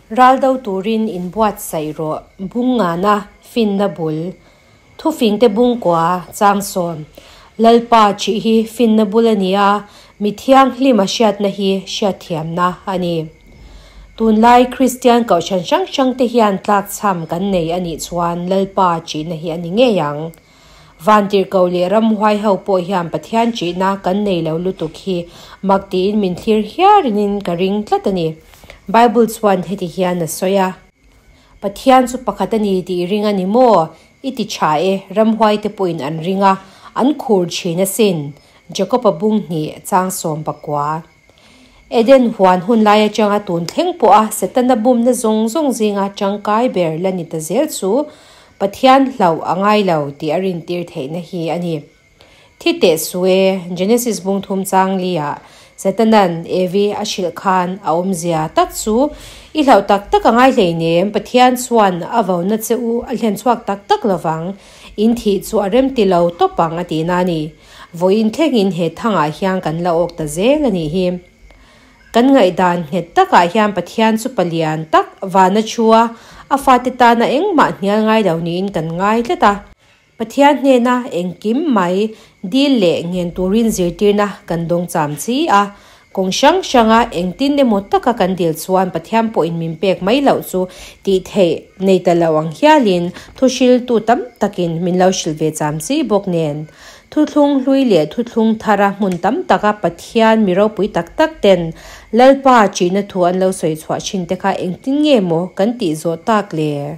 Ral do turin inbuatsaih rawh, bung ngana, finna bul. Thufingte bung kua, chang sawm. Lalpa chih hi finna bul a ni a, mi thianghlima hriatna hi hriatthiamna a ni. Tunlai Kristian kohhran hrang hrangte hian tlakchham kan nei a nih chuan Lalpa chihna hi a ni ngei ang. Vantirhkoh leh ramhuai ho pawh hian Pathian chihna kan nei lo lutuk hi mak tiin min thlir hiarinin ka ring tlat a ni. Bible chuan heti hian a sawi a. Pathian chu pakhat a ni tih i ring a ni maw? I ti tha e, ramhuai te pawhin an ring a, an khur thin asin. Jakob-a bung hnih chang 19. Eden huan hun lai atanga tun thleng pawha Setana bumna zawng zawng zinga tangkai ber la ni ta zel chu Pathian hlauh a ngai lo tih a rintir theihna hi a ni. Thi teh sue, Genesis bung thum chang liah Setanan Evi a hrilh khan a awmzia tak chu i hlauh tak tak a ngai hleinem, Pathian chuan a vona che u a hlen chhuak tak tak lovang, in thih chu a remti lo tawp ang a tihna a ni. Vawiin thlengin he thangah hian kan la awk ta zel a nih hi. Kan ngaihdan nghet takah hian Pathian chu palian tak vana thu a, a fate tana engmah hnial ngai lo niin kan ngai tlat a. Pathian hnena engkim mai dil leh ngen turin zirtirna kan dawng cham chi a. Kawng hrang hranga engtin emaw taka kan dil chuan Pathian pawhin min pek mai loh chu tih theih nei ta lo ang hialin thuhriltu tam takin min lo hrilh ve cham chi bawk nen. Thuthlung hlui leh thuthlung thara hmun tam taka Pathian mi ropui tak tak ten Lalpa chihna thu an lo sawi chhuah thin te kha engtin nge maw kan tih zawh tak le?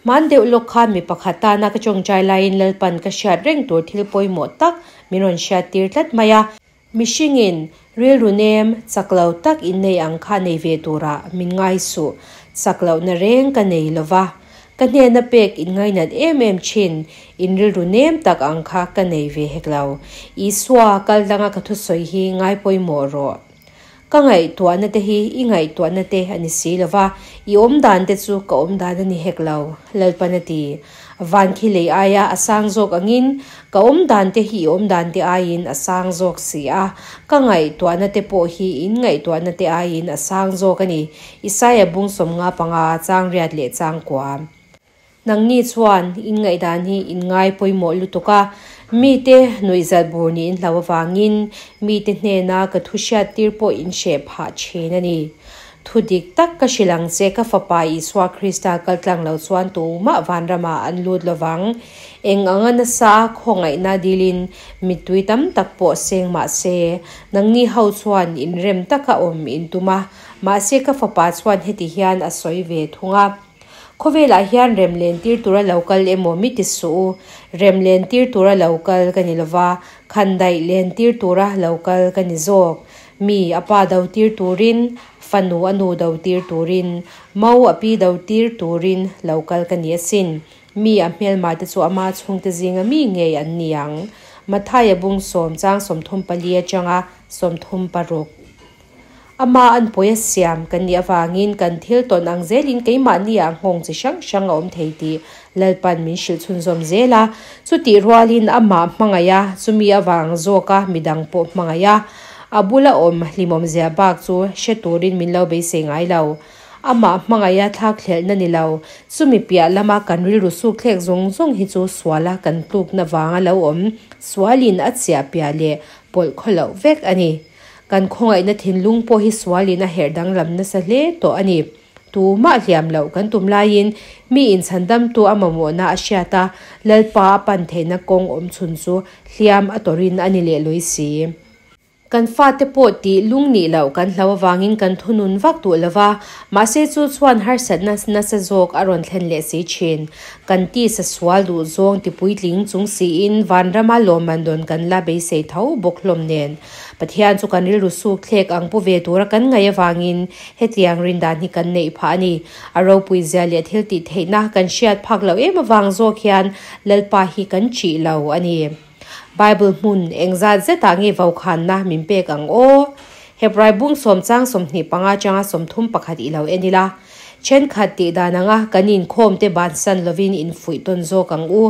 Hman deuh lawk khan mi pakhat tana ka tawngtai laiin Lalpan ka hriat reng tur thil pawimawh tak min rawn hriattir tlat mai a. Mihringin rilru nem chak lo tak in nei ang kha nei ve turah min ngai suh, chak lohna reng ka nei lo va. Ka hnena pek in ngainat em em thin, in rilru nem tak ang kha ka nei ve hek lo. Isua kal danga ka thusawi hi ngai pawimawh rawh. Ka ngaihtuahna te hi i ngaihtuahna te a ni si lo va, i awmdan te chu ka awmdan a ni hek lo, Lalpan a ti. Van khi lei aia a sang zawk angin, ka awmdan te hi i awmdan te aiin a sang zawk si a, ka ngaihtuahna te pawh hi in ngaihtuahna te aiin a sang zawk a ni, Isaia bung 55, chang riat leh chang kua. Nangni chuan in ngaihdan hi in ngai pawimawh lutuk a, mite nuihzat bur niin hlau avangin mite hnena ka thu hriattir pawh in hreh phah thin a ni. Thu dik tak ka hrilh ang che, ka Fapa Isua Krista kaltlang lo chuan tumah vanramah an lut lovang. Eng anga nasa a khawngaihna dilin mittui tam tak pawh seng mah se, nangni ho chuan inrem taka awm in tum a, mahse ka Fapa chuan heti hian a sawi ve thung a. Khawvelah hian rem lentir tura lo kal emaw mi ti suh u, rem lentir tura lo kal ka ni lova, khandaih lentir tura lo kal ka ni zawk. Mi a pa do tir turin, fanu a nu do tir turin, mo a pi do tir turin lo kal ka ni asin. Mi a hmelma te chu ama chhungte zinga mi ngei an ni ang. Mathaia bung sawm chang 34 atanga 36. Ama an pawi a siam kan nih avangin kan thil tawn ang zelin keimahni ah nghawng chi hrang hrang a awm thei tih Lalpan min hrilh chhunzawm zel a. Chutih rualin amah hmangaih a, chumi avang zawka midang pawh hmangaih a. A bula awm hlimawm zia bak chu hre turin min lo beisei ngai lo. Amah hmangaih a thlakthlelhna ni lo, chumi piah lama kan rilru sukthlek zawng zawng hi chu suala kan tlukna vanga lo awm sualin a chiah piah leh pawlh khawloh vek a ni. Kan khawngaihna thinlung pawh hi sualin a herh danglam nasa hle tawh a ni. Tumah hliam loh kan tum laiin mi inchhandamtu a mamawhna a hriat a, Lalpa a pan theihna kawng awm chhun chu hliam a tawrin a ni leh lui si. Kan fate pawh tih lung nih loh kan hlau avangin kan thunun vak duh lo va, mahse chu chuan harsatna nasa zawk a rawn thlen leh si thin. Kan tisa sual duh zawng ti puitling chung siin vanrama lawmman dawn kan la beisei tho bawk hlawm nen. Pathian chu kan rilru suk thlek ang pu ve tura kan ngaih avangin hetiang rindan hi kan neih phah a ni. A ropui zia leh thil tih theihna kan hriat phak loh em avang zawk hian Lalpa hi kan ṭih lo a ni. Bible hmun engzat zetah nge vokhanna min pek ang aw? Hebrai bung sawm chang 25 atanga 31 i lo en ila. Thenkhat tih dan anga kan inkhawm te bansan lovin infuih tawn zawk ang u.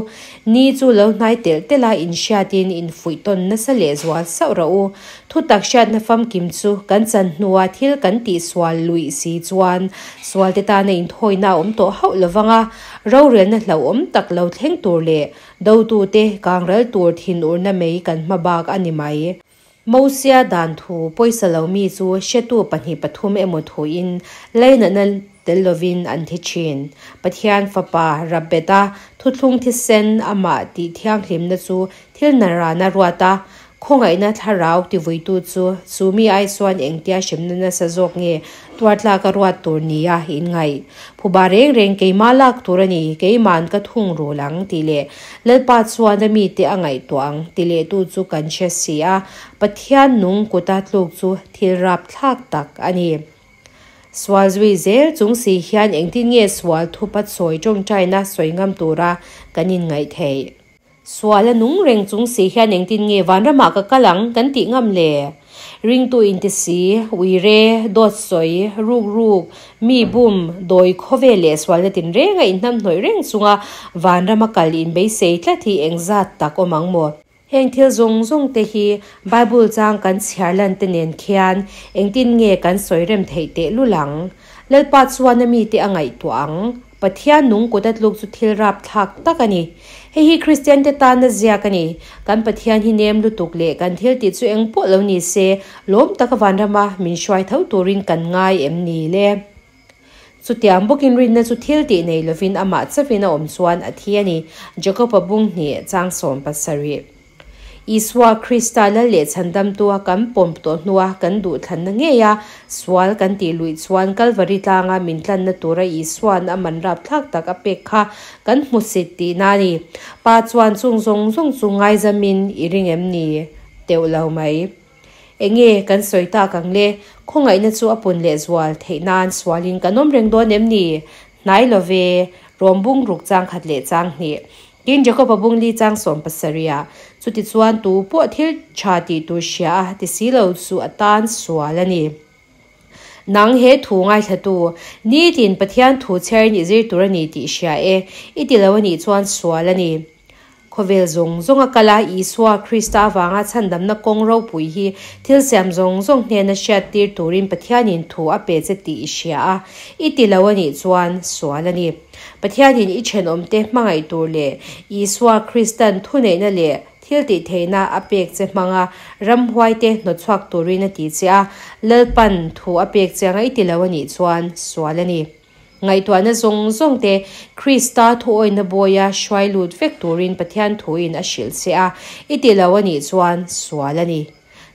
Ni chu lo hnai telh telh a inhriatin infuih tawn nasa lehzual sauh rawh u. Thutak hriatna famkim chu kan chan hnua thil kan tihsual luih si chuan sualte tana inthawina a awm tawh hauh lovang a, rorelna hlauhawm tak lo thleng tur leh dotute kangral tur thinurna mei kan hma bak a ni mai. Mosia dan thu pawisa lo mi chu hretu pahnih pathum emaw thuin leinatna tel lovin an thi thin. Pathian Fapa Rabbeta thuthlung thisen amah tih thianghlimna chu thil narana ruat a, Khawngaihna thlarau tivuitu chu chu mi ai chuan engtia hremna nasa zawk nge tuartlak a ruat tur nia inngaih. Phuba reng reng keimah lak tur a ni, keima'n ka thung rul ang tih leh Lalpa chuan a mite a ngaihtuah ang ti lehtu chu kan hre si a, Pathian nung kuta tluk chu thil rapthlak tak a ni. Sual zui zel chung si hian engtin nge sual thupa sawi tawngtaina sawi ngam tura kan inngaih theih? Sual a nung reng chung si hian engtin nge vanramah ka kal ang kan tih ngam le? Ringtu inti si, uire, dawt sawi, ruk ruk, mi bum, dawi khawvel leh sualna tinreng a inhnamhnawih reng chunga vanrama kal inbeisei tlat hi engzat tak awm ang maw? Heng thil zawng zawng te hi Bible chang kan chhiar lan te nen khian engtin nge kan sawi rem theih teh lul ang? Lalpa chuan a mite a ngaihtuah ang. Pathian nung kut a tluk chu thil rapthlak tak a ni. Hei hi Kristiante tana ziak a ni. Kan Pathian hi nem lutuk leh kan thil tih chu eng pawh lo ni se, lawm taka vanrama min hruai tho turin kan ngai em ni le? Chutiang bawkin rinna chu thil tih nei lovin amah chauhin a awm chuan a thi a ni, Jakob-a bung hnih chang 17. Isua Krista lal leh chhandamtua kan pawm tawh hnua kan duhthlanna ngeia sual kan tih luih chuan Kalvari tlanga min tlanna tura Isua'n a man rapthlak tak a pek kha kan hmusit tihna a ni. Pa chuan chung zawng zawng chu ngaizamin i ring em ni? Teuh lo mai. Enge kan sawi tak ang le? Khawngaihna chu a pun lehzual theih nan sualin kan awm reng dawn em ni? Hnai lo ve, rawm bung ruk chang khat leh chang hnih. Tin, Jakob-a bung li chang 70 ah, Chutichuan tu pawh thil tha tih tur hria a ti si lo chu a tan sual a ni. Nang he thu ngaithlatu, nitin Pathian thu chhiarin i zir tur a ni tih hria e, i ti lo a nih chuan sual a ni. Khawvel zawng zawng a kal a, Isua Krista avanga chhandamna kawng ropui hi thil siam zawng zawng hnena hriattir turin Pathianin thu a pe che tih i hria a, i ti lo a nih chuan sual a ni. Pathianin i thenawmte hmangaih tur leh Isua Kristan thuneihna leh thiltihtheihna a pek che hmanga ramhuaite hnawtchhuak turin a ti che a, Lalpan thu a pek che anga i ti lo a nih chuan sual a ni. Ngaihtuahna zawng zawngte Krista thuawihna bawia hruai lut vek turin Pathian thuin a hrilh che a, i ti lo a nih chuan sual a ni.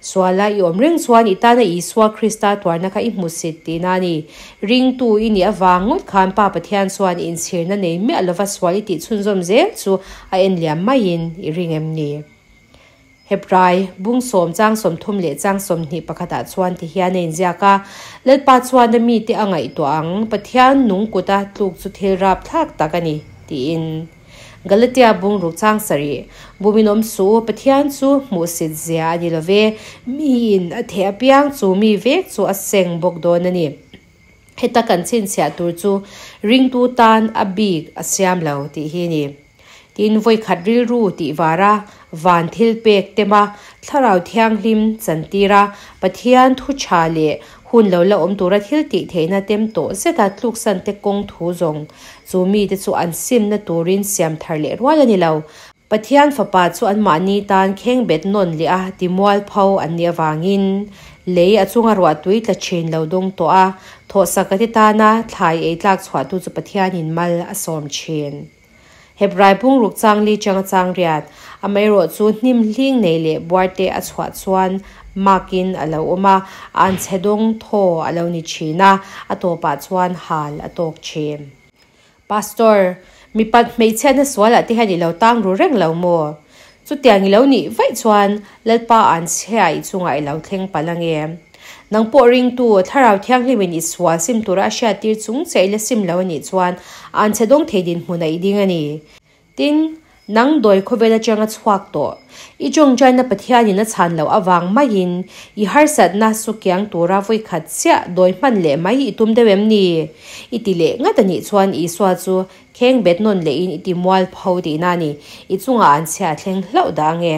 Suala i awm reng chuan i tana Isua Krista tuarna kha i hmusit tihna a ni. Ringtu i nih avang ngawt khan Pa Pathian chuan inchhirna nei miah lova sual i tih chhunzawm zel chu a en liam maiin i ring em ni? Hebrai bung sawm chang 30 leh chang 21 ah chuan ti hian a inziak a, Lalpa chuan a mite a ngaihtuah ang, Pathian nung kuta tluk chu thil rapthlak tak a ni, tiin. Galatia bung ruk chang 7, Bumin awm suh u, Pathian chu hmuhsit zia a ni lo ve, miin a theh apiang chu mi vek chu a seng bawk dawn a ni. Heta kan chhinchhiah tur chu ringtu tan a bik a siam lo tih hi a ni. Tin, vawikhat rilru tih vara van thil pek tema Thlarau Thianghlim chantir a, Pathian thu tha leh hun lo la awm tura thil tih theihna tem tawh zeta tluksan te kawng thu zawng chu mite chu an simna turin siam thar leh rual a ni lo. Pathian Fapa chu anmahni tan khengbet nawn leh a timualpho an nih avangin lei a chunga ruahtui tla thin lo dawng tawh a, thawhsak a ti tana thlai ei tlak chhuahtu chu Pathianin mal a sawm thin. Hebrai bungruk chang li changa chang riat, amaherawh chu hnim hling nei leh buarte a chhuah chuan makin a lo awm a, anchhe dawng thaw a lo ni thin a, a tawpah chuan hal a tawk thin. Pastor, mipat hmeichhiatna sualah te hian i lo tang ru reng lo maw? Chutiang i lo nih vaih chuan Lalpa an chhia i chungah i lo thleng palh ange. Nang pawh ringtu, Thlarau Thianghlimin i sual sim tura a hriattir chung che i la sim lo a nih chuan an chhe dawng thei dinhmunah i ding a ni. Tin, Nang dawi khawvel atanga chhuak tawh. I tawngtaina Pathianin a chhan loh avang maiin i harsatna su kiang tura vawi khat chiah dawi hman leh mai i tum deuh em ni? I ti leh ngat a nih chuan Isua chu kheng bet nawn lehin i ti mual pho tihna a ni. I chungah an chhia thleng hlauh dah ange.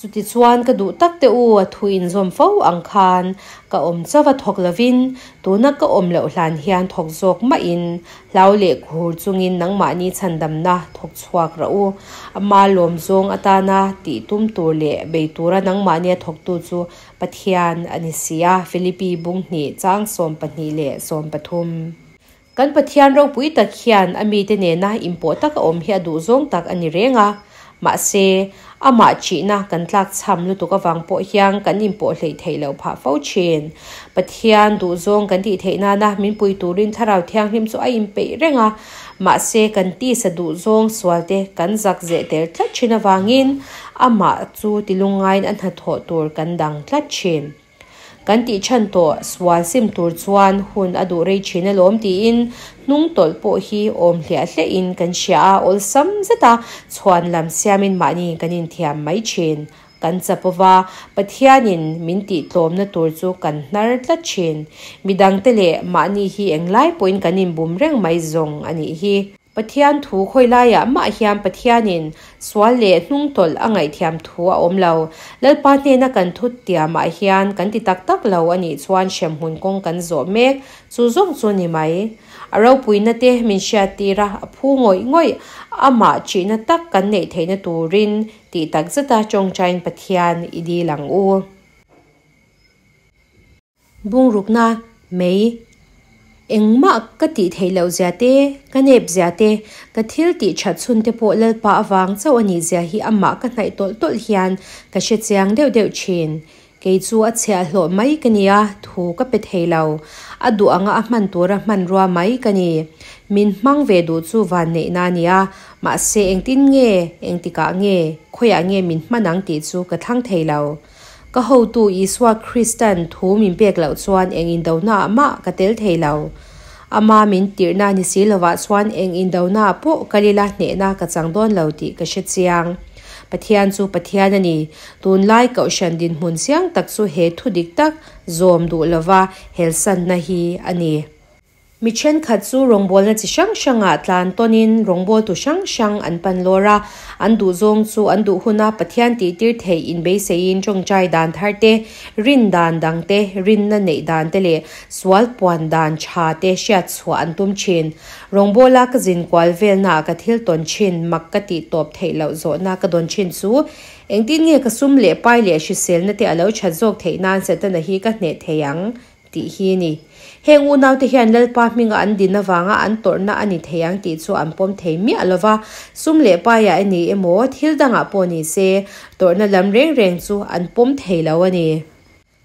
Chutichuan ka duh tak teh u, a thu inzawm fo ang khan ka awm chauh a thawk lovin, tuna ka awm loh hlan hian thawk zawk mahin hlau leh khur chungin nangmahni chhandamna thawk chhuak rah u. Ama lawm zawng atana tih tum tur leh bei tura nangmahnia thawktu chu Pathian a ni si a, Philippi bung hnih chang 12 leh 13. Kan Pathian ropui tak hian a mite nena inpawh taka awm hi a duh zawng tak a ni reng a. Mahse, amah ṭihna kan tlakchham lutuk avang pawh hian kan inpawh hleih theih loh phah fo ṭhin. Pathian duh zawng kan tih theih nana min pui turin Thlarau Thianghlim chu a inpeih reng a. Mahse, kan tisa duh zawng sualte kan zak zeh tel tlat ṭhin avangin amah chu tilungngaiin a hnathawh tur kan dang tlat ṭhin. Kan tih chhan tawh sual sim tur chuan hun a duh rei thin alawm tiin hnung tawlh pawh hi awm hliah hliahin kan hria a, awlsam zeta chhuan lam siamin mahni kan inthiam mai thin. Kan chapova Pathianin min tih tlawmna tur chu kan hnar tlat thin. Midangte leh mahni hi englai pawhin kan inbum reng mai zawng a nih hi. Pathian thu khawi laiah mah hian Pathianin sual leh hnungtawlh a ngaihthiam thu a awm lo. Lalpa hnena kan thut tiamah hian kan ti tak tak lo a nih chuan hremhmun kawng kan zawh mek chu zawng chu ni mai. A ropuina te min hriattir a, a phu ngawih ngawih amah ṭihna tak kan neih theihna turin tih tak zeta tawngṭaiin Pathian i dil ang u. Bungrukna mei engmah ka tih theih loh zia te, ka nep zia te, ka thil tih that chhun te pawh Lalpa avang chauh a nih zia hi amah ka hnaih tawlh tawlh hian ka hre chiang deuh deuh thin. Kei chu a chhiahhlawh mai ka nia, thu ka pe thei lo. A duh anga a hman tura hmanrua mai ka ni. Min hmang ve duh chu vanneihna a nia, mahse engtin nge, engtikah nge, khawiah nge min hman ang tih chu ka thlang thei lo. Ka hotu Isua Krista'n thu min pek loh chuan eng indonaah mah ka tel thei lo. Ama min tirhna ni si lovah chuan eng indonaah pawh ka lila hnehna ka chang dawn lo tih ka hre chiang. Pathian chu Pathian a ni. Tunlai Kohhran dinhmun chiang tak chu he thu dik tak zawm duh lova helsanna hi a ni. Mi thenkhat chu rawngbawlna chi hrang hrangah tlan tawnin rawngbawltu hrang hrang an pan lawr a, an duhzawng chu an duh huna Pathian tihtir theih inbeiseiin tawngtai dan thar te, rin dan dang te, rinna neih dan te leh sual puan dan tha te hriat chhuah an tum thin. Rawngbawla ka zin kual velnaah ka thil tawn thin mak ka tih tawp theih loh zawhna ka dawn thin chu, Engtin nge ka sum leh pai leh hriselna te a lo that zawk theih nan Setana hi ka hneh thei ang? Tih hi a ni. Heng unaute hian Lalpa hminga an din avanga an tawrhna a ni thei ang tih chu an pawm thei miah lo va, sum leh paiah a ni emaw, thil dangah pawh ni se, tawrhna lam reng reng chu an pawm thei lo a ni.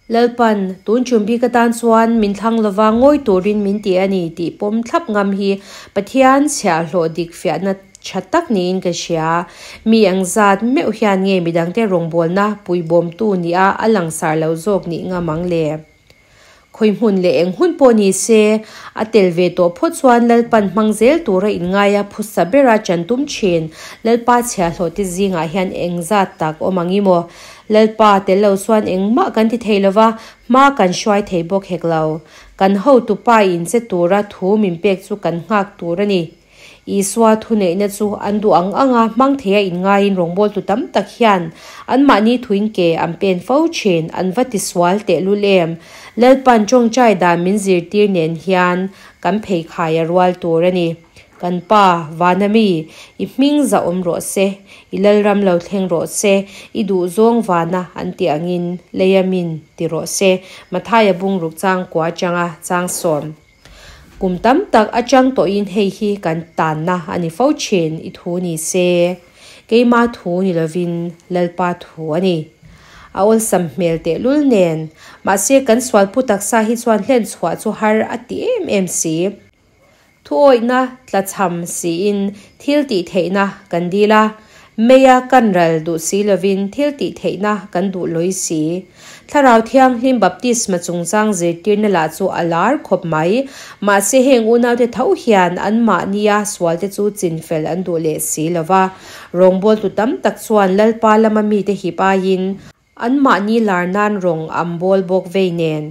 Lalpan, tun ṭum bik atan chuan min thlang lova ngawi turin min ti a ni tih pawm thlap ngam hi Pathian chhiahhlawh dik fiahna tha tak niin ka hria. Mi engzat meuh hian nge midangte rawngbawlna puibawmtu nia a langsar lo zawk nih ngam ang le? Khawi hmun leh eng hun pawh ni se, a tel ve tawh phawt chuan Lalpan hmang zel tura inngaia phusa bera chan tum thin Lalpa chhiahhlawhte zingah hian engzat tak awm ang i maw? Lalpa tel lo chuan engmah kan ti thei lova, hma kan hruai thei bawk hek lo. Kan hotupa in che tura thu min pek chu kan nghak tur a ni. Isua thuneihna chu an duh ang anga hmang theia inngaiin rawngbawltu tam tak hian anmahni thuin ke an pen fo thin, an va tisual tehlul em? Lalpan tawngtai dan min zirtir nen hian kan pheikhai a rual tur a ni. Kan Pa, vana mi, i hming zahawm rawh se, i Lalram lo thleng rawh se, i duhzawng vana an tih angin leia min ti rawh se, Mathaia bungruk chang kua atanga chang sawm. Kum tam tak atang tawhin hei hi kan tanna a ni fo thin i thu ni se, keima thu ni lovin Lalpa thu a ni. A awlsam hmel tehlul nen, mahse kan sualpu taksa hi chuan hlen chhuah chu har a ti em em si. Thuawihna tlachham siin thil tih theihna kan dil a, Meia kan ral duh si lovin thil tih theihna kan duh lawi si. Thlarau Thianghlim baptisma chungchang zirtirna lah chu a lar khawp mai. Mahse heng unaute tho hian anmahnia sualte chu chinfel an duh leh si lo va. Rawngbawltu tam tak chuan Lalpa lama mite hip aiin anmahni lar nan rawng an bawl bawk vei nen.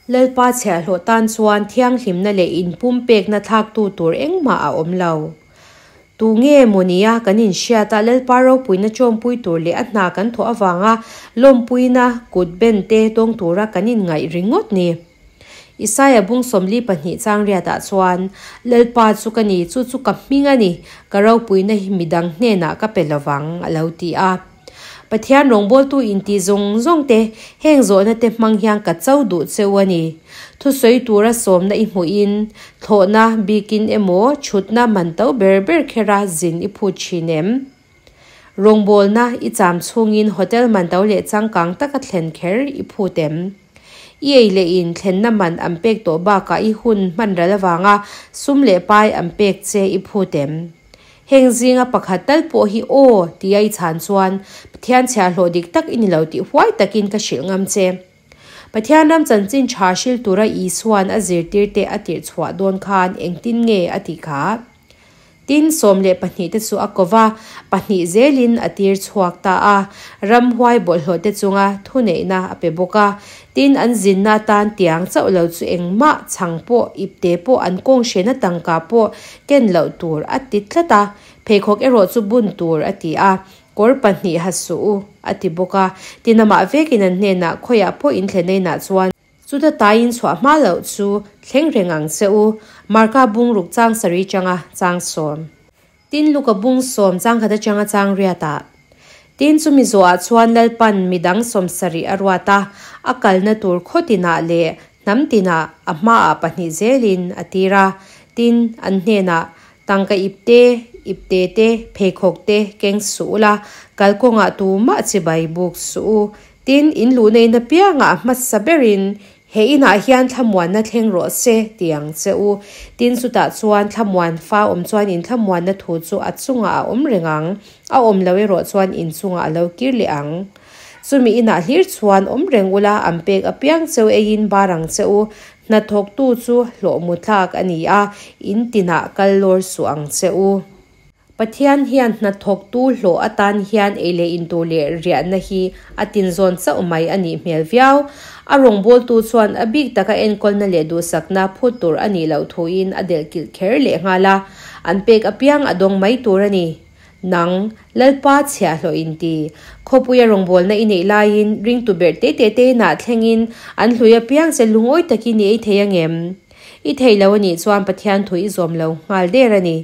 Lalpa chhiahhlawh tan chuan thianghlimna leh inpumpekna thlaktu tur engmah a awm lo. Tu nge maw nia kan inhriat a, Lalpa ropuina chawmpui tur leh a hna kan thawh avanga lawmpuina kut ben te tawng tura kan inngaih ringawt ni. Isaia bung 42 chang riatah chuan, Lalpa chu ka ni, chu chu ka hming a ni, ka ropuina hi midang hnenah ka pe lovang, a lo ti a. Pathian rawngbawltu inti zawng zawng te, heng zawhna te hmang hian ka cho duh cheu a ni. Thusawi tura sawmna i hmuhin, thlawhna bikin emaw chhutna man to ber ber khera zin i phut thin em? Rawngbawlna i cham chhungin hotel man to leh changkang taka thlen kher i phut em? I ei leh in thlenna man an pek tawh bakah i hun hman ral avanga sum leh pai an pek che i phut em? Heng zinga pakhat tal pawh hi aw tia i chhan chuan Pathian chhiahhlawh dik tak i ni lo tih huai takin ka hrilh ngam che. Pathian ram chanchin tha hril tura Isua'n a zirtirte a tirh chhuah dawn khan engtin nge a tih kha? Tin, 12 te chu a ko va, pahnih zelin a tir chhuak ta a, ramhuai bawlhhlawhte chunga thuneihna a pe bawk a. Tin, an zinna atan tiang chauh lo chu engmah chhang pawh, ipte pawh, an kawng hrena tangka pawh ken loh tur a ti tlat a, pheikhawk erawh chu bun tur a ti a, kawr pahnih ha suh u a ti bawk a. Tin, amah vekin an hnenah khawiah pawh in thlen einah chuan, Chuta taiin chhuah hma loh chu thleng reng ang che u, Marka bung ruk chang sarih changa chang sawm. Tin, Luka bung sawm chang khat atanga chang riatah. Tin, chumi zawhah chuan Lalpan midang 70 a ruat a, a kalna tur khaw tinah leh hnam tinah a hmaah pahnih zelin a tir a. Tin, an hnenah, Tangka ipte, ipte te, pheikhawk te keng suh ula, kalkawngah tumah chibai buk suh u. Tin, in luhna in apiangah a hmasa berin, He inah hian thlamuanna thleng rawh se, ti ang che u. Tin, chutah chuan thlamuan fa awm chuan in thlamuanna thu chu a chungah a awm reng ang, a awm lo erawh chuan in chungah a lo kir leh ang. Chumi inah hlir chuan awm reng ula, an pek apiang cheu eiin bar ang che u. Hnathawktu chu hlawh mu tlak a ni a, in tinah kal lawr suh ang che u. Pathian hian hnathawktu hlawh atan hian ei leh in tur leh riahna hi a tinzawn chauh mai a nih hmel viau. A rawngbawltu chuan a bik taka enkawlna leh duhsakna phut tur a nih loh thuin a delhkilh kher leh nghal a, an pek apiang a dawng mai tur a ni. Nang, Lalpa chhiahhlawh in ti. Khawpuia rawngbawlna i neih laiin ringtu berh te te te inah thlengin an hlui apiang che lungawi takin i ei thei angem? I thei lo a nih chuan Pathian thu i zawm lo nghal der a ni.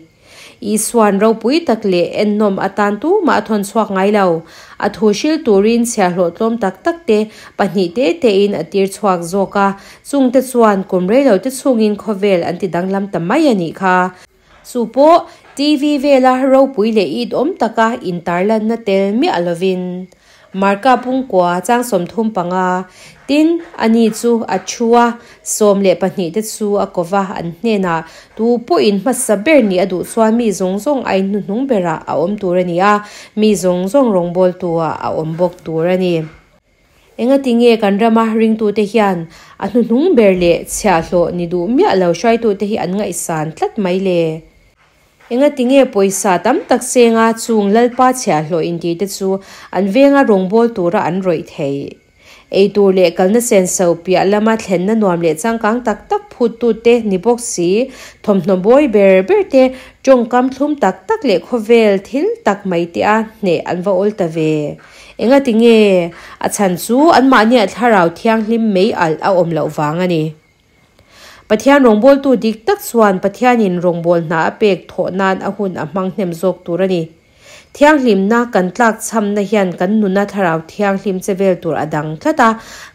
Isuan ropui tak leh ennawm atan tumah a thawn chhuak ngai lo. A thu hril turin chhiahhlawh tlawm tak tak te, pahnih te tein a tir chhuak zawk a, chungte chuan kum reilo te chhungin khawvel an ti danglam ta mai a nih kha. Chu pawh TV vela ropui leh it awm taka intarlanna tel miah lovin. Marka pungkua chang 35, Tin, ani chu a thu a, 12 te chu a ko va, an hnenah, Tu pawhin hmasa ber nih a duh chuan mi zawng zawng a inhnuhnung berah a awm tur a ni a, mi zawng zawng rawngbawltu-ah a awm bawk tur a ni. Engati nge kan rama ringtute hian a hnuhnung ber leh chhiahhlawh ni duh miah lo hruaitute hi an ngaihsan tlat mai le? Engati nge pawisa tam tak senga chung Lalpa chhiahhlawh intih te chu an venga rawngbâwl tura an rawih theih? Ei tur leh kalna senso piah lama thlenna nuam leh changkang tak tak phuttute ni bawk si, thawmhnaw bawi ber ber te, tawngkam thlum tak tak leh khawvel thil tak mai te a hneh an va awl ta ve. Engati nge? A chhan chu anmahniah thlarau thianghlim mei alh a awm loh vang a ni. Pathian rawngbawltu dik tak chuan Pathianin rawngbâwl hna a pek thawh nan a hun a hmang hnem zawk tur a ni. Thianghlimna kan tlakchhamna hian kan nuna thlarau thianghlim che vel tur a dang tlat a,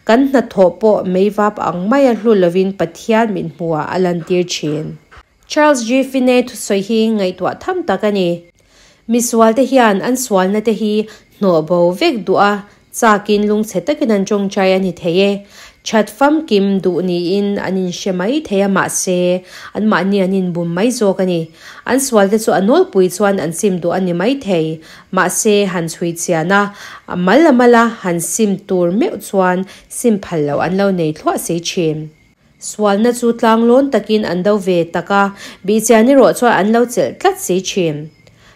kan hnathawh pawh meivap ang maia hlu lovin Pathian min hmuhah a lantir thin. Charles G. Finney thusawi hi ngaihtuah tham tak a ni. Misualte hian an sualna te hi hnawh bo vek duh a, chakin lungchhe takin an tawngtai a ni thei e. That famkim duh niin an inhre mai thei a, mahse, anmahni an inbum mai zawk a ni. An sualte chu a nawlpui chuan an sim duh a ni mai thei. Mahse, han chhui chian a, a mal a mal a han sim tur meuh chuan sim phal loh an lo nei thluah si thin. Sualna chu tlanglawn takin an do ve tak a, bihchian erawh chuan an lo chelh tlat si thin.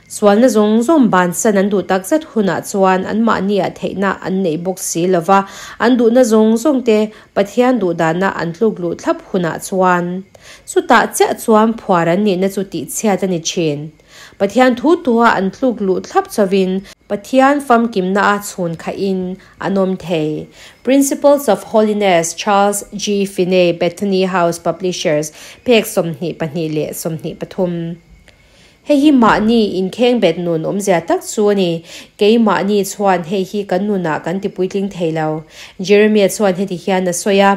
Sualna zawng zawng bansan an duh tak zet hunah chuan anmahniah theihna an neih bawk si lo va, an duhna zawng zawngte Pathian duhdana an tluk luh thlap hunah chuan chutah chiah chuan phuar an nihna chu tihchhiat a ni thin. Pathian thu tua an tluk luh thlap chauhin Pathian famkimna a chhun khahin an awm thei. Principles of Holiness, Charles G. Finney, Bethany House Publishers, phek 22 leh 23. Hei hi mahni inkhengbet nun awmzia tak chu a ni. Keimahni chuan hei hi kan nunah kan tipuitling thei lo. Jeremia chuan heti hian a sawi a,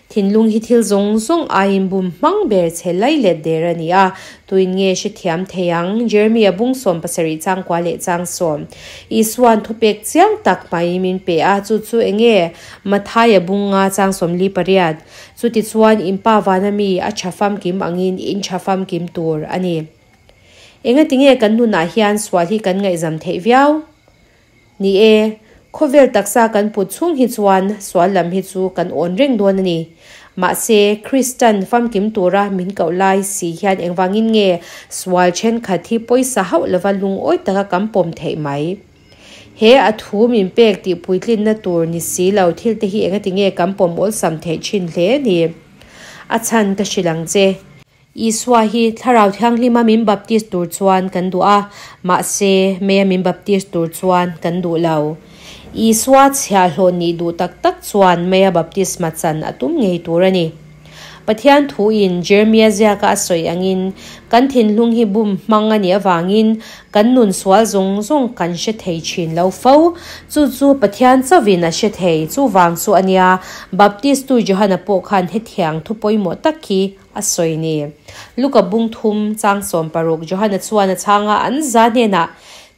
Thinlung hi thil zawng zawng aiin bum hmang ber che lai let der a ni a, tuin nge hrethiam thei ang? Jeremia bung 70 chang kua leh chang 10. Isua'n thupek chiang tak mai min pe a, chu chu eng nge? Mathaia bung nga chang 48. Chutichuan in Pa vana mi a tha famkim angin in tha famkim tur a ni. Engatinge kan nunah hian sual hi kan ngaihzam theih viau? Ni e, khawvel taksa kan put chhung hi chuan sual lam hi chu kan awn reng dawn a ni. Mahse, Kristan famkim tura min koh lai si hian engvangin nge sual thenkhat hi pawisa hauh lova lungawi taka kan pawm theih mai? He a thu min pek tih puitlinna tur ni si lo thil te hi engatinge kan pawm awlsam theih thin hle ni? A chhan ka hrilh ang che. Isua hi Thlarau Thianghlima min baptis tur chuan kan duh a, mahse, meia min baptis tur chuan kan duh lo. Isua chhiahhlawh nih duh tak tak chuan meia baptisma chan a tum ngei tur a ni. Pathian thuin Jeremia ziaka a sawi angin, kan thinlung hi bum hmang a nih avangin kan nun sual zawng zawng kan hre thei thin lo fo. Chu chu Pathian chauhin a hre thei. Chuvang chu a nia, Baptistu Johana pawh khan hetiang thu pawimawh tak hi a sawi ni. Luka bung thum chang 60 Johana chuan a chhang a, an za hnenah,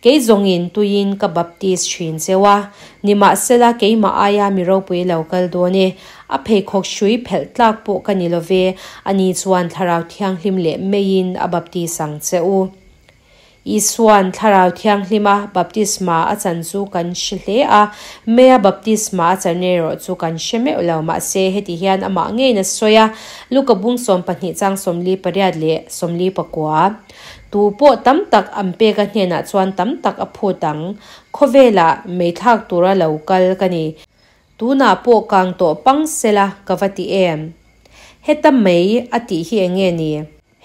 Kei zawngin tuiin ka baptis thin cheu a, nimahsela keimah aia mi ropui lo kal dawn e, a pheikhawk hrui phelh tlak pawh ka ni lo ve, ani chuan Thlarau Thianghlim leh meiin a baptis ang che u. Isua'n Thlarau Thianghlima baptisma a chan chu kan hre hle a, Meia baptisma a chan erawh chu kan hre meuh lo. Mahse, heti hian amah ngeiin a sawi a, Luka bung 12 chang 48 leh 49, Tu pawh tam tak an pek a hnenah chuan tam tak a phut ang. Khawvelah meithlak tura lo kal ka ni. Tunah pawh kang tawh pang sela ka va ti em? Heta mei a tih hi eng nge ni?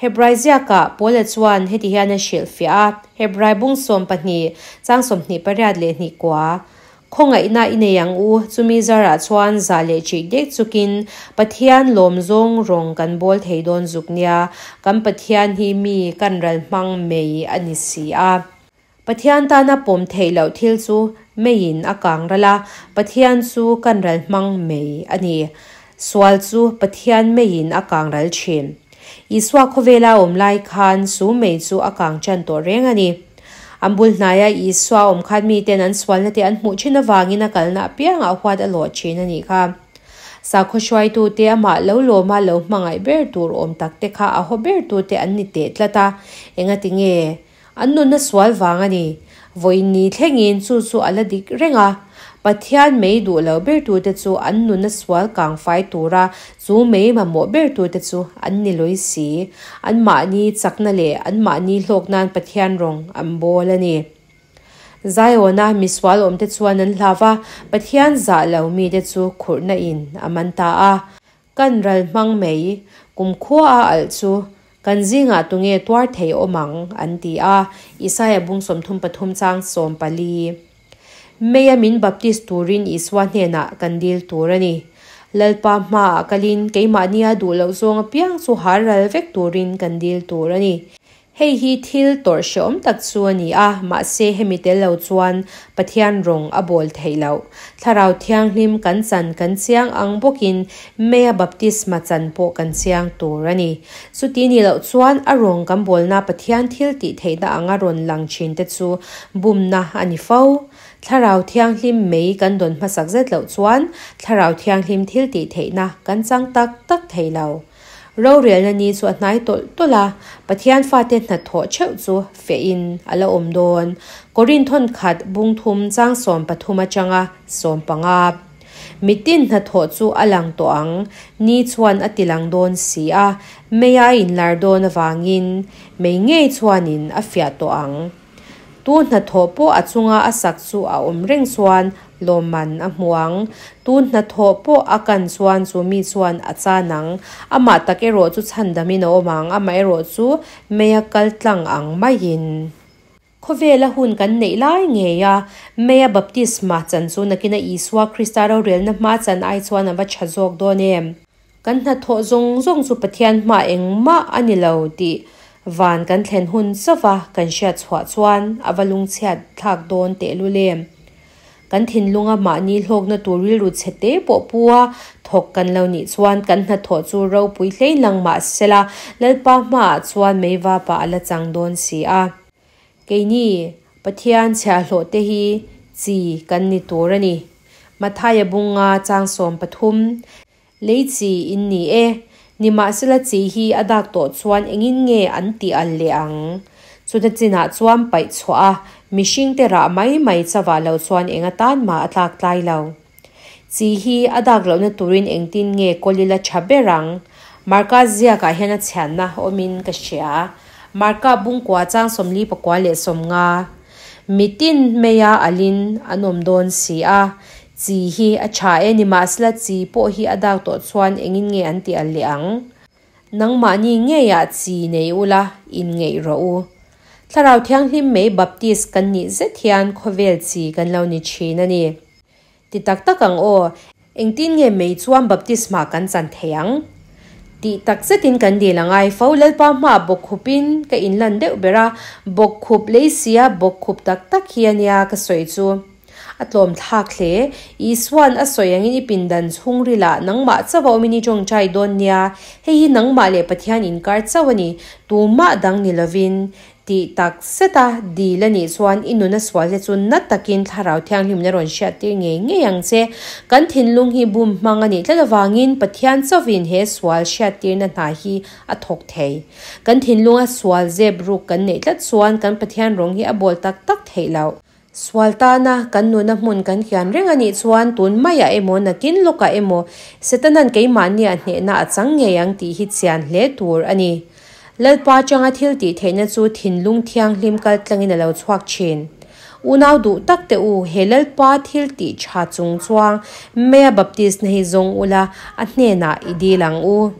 Hebrai ziakah Paula chuan heti hian a hrilhfiah a, Hebrai bung 12, chang 28 leh hnih kua, Khawngaihna i nei ang u, chumi zarah chuan zah leh ṭih dek chukin Pathian lawmzawng rawng kan bawl thei dawn zuk nia, kan Pathian hi mi kan ral hmang mei a ni si a. Pathian tana pawm theih loh thil chu meiin a kang ral a, Pathian chu kan ral hmang mei a ni. Sual chu Pathian meiin a kang ral thin. Isua khawvela a awm lai khan chu mei chu a kang tan tawh reng a ni. An bul hnaia Isua awm khan miten an sualna te an hmuh thin avangin a kalna apiangah huat a lawh thin a nih kha. Sakhaw hruaitute amah lo lawma lo hmangaih ber tur awm takte kha a haw bertute an ni teh tlat a, engati nge? An nunna sual vang a ni. Vawiin ni thlengin chu chu a la dik reng a. Pathian mei duh lo bertute chu an nunna sual kang fai tura chu mei mamawh bertute chu an ni lawi si. Anmahni chakna leh anmahni hlawk nan Pathian rawng an bawl a ni. Zion-a misual awmte chuan an hlau va, Pathian zah lo mite chu khurhna in a man ta a. Kan ral hmang mai, kumkhua a alh chu kan zingah tunge tuar thei awm ang? an ti a, Isaia bung 33 chang 14. Meia min baptis turin Isua hnenah kan dil tur a ni. Lalpa hmaah kalin keimahnia duh loh zawng apiang chu har ral vek turin kan dil tur a ni. Hei hi thil tawrh hrehawm tak chu a ni a, mahse hemi tel lo chuan Pathian rawng a bawl theih loh. Thlarau Thianghlim kan chan kan chiang ang bawkin Meia baptisma chan pawh kan chiang tur a ni. Chuti ni loh chuan a rawng kan bawlna Pathian thil tih theihna anga rawn lang thin te chu bumna a ni fo. Thlarau Thianghlim mei kan dawn hmasak zet loh chuan Thlarau Thianghlim thiltih theihna kan chang tak tak thei lo. Rorelna ni chu a hnai tawlh tawlh a, Pathian fate hnathawh theuh chu fehin a la awm dawn. Korinthon khat bungthum chang 13 atanga 15. Mitin hnathawh chu a lang tawh ang, ni chuan a ti lang dawn si a, meia a inlar dawn avangin mei ngei chuanin a fiah tawh ang. Tu hnathawh pawh a chunga a sak chu a awm reng chuan lawmman a hmu ang. Tu hnathawh pawh a kan chuan chu mi chuan a chan ang. Amah tak erawh chu chhandamin a awm ang, amah erawh chu meia kal tlang ang maiin. Khawvela hun kan neih lai ngei a, meia baptisma chan chu nakina Isua Krista rorelna hma chan ai chuan a va tha zawk dawn em? Kan hnathawh zawng zawng chu Pathian hma engmah a ni lo tih van kan thlen hun chauha kan hriat chhuah chuan a va lungchhiat thlak dawn tehlul em? Kan thinlunga mahni hlawkna tur rilru chhe te pawh pu a thawk kan lo nih chuan kan hnathawh chu ropui hlein lang mah sela Lalpa hmaah chuan meivapa a la chang dawn si a. Keini Pathian chhiahhlawh te hi chi kan ni tur a ni. Mathaia bunga chang 13. Lei chi in ni e. Nimahsela chi hi a dak tawh chuan engin nge an tih al leh ang? Chuna chinah chuan paih chhuah a, mihring te rah mai mai chawah lo chuan eng atan mah a tlak tlai lo. Chi hi a dak lohna turin engtin nge kawlila tha ber ang? Marka ziakah hian a chhianna awmin ka hria. Marka bungkua chang 49 leh 50. Mitin meia alin an awm dawn si a, chi hi a tha e nimahsela chi pawh hi a dak tawh chuan engin nge an tih al leh ang? Nangmahni ngeiah chi nei ula in ngeih rawh u. Thlarau Thianghlim mei Baptist kan nih zet hian khawvel chi kan lo ni thin a ni. Ti tak tak ang aw, engtin nge mei chuan baptisma kan chan thei ang? Tih tak zetin kan dil angai fo. Lalpa hmaah bawkkhupin ka inlan deuh ber a, bawkkhup lei sia bawkkhup tak tak hi a nia ka sawi chu. A tlawm thlak hle. Isuan a sawi angin i pindan chhungrilah nangmah chauh a awmin i tawngtai dawn nia. Hei hi nangmah leh Pathian inkar chauh a ni. Tumah dang ni lovin. Tih tak zeta dil a nih chuan i nuna sual te chu na takin Thlarau Thianghlimna rawn hriattir ngei ngei ang che. Kan thinlung hi bum hmang a nih tlat avangin Pathian chauhin he sual hriattirna hna hi a thawk thei. Kan thinlunga sual zep ruk kan neih tlat chuan kan Pathian rawng hi a bawl tak tak theih loh. Sual tana kan nuna hmun kan kian reng a nih chuan tun maiah emaw nakin lawkah emaw Setanan keimahnia hnehna a chang ngei ang tih hi chian hle tur a ni. Lalpa atanga thil tih theihna chu thinlung thianghlim kal tlangin a lo chhuak thin. Unau duh tak te u, he Lalpa thil tih tha chung chuang meia baptisna hi zawng ula a hnenah i dil ang u.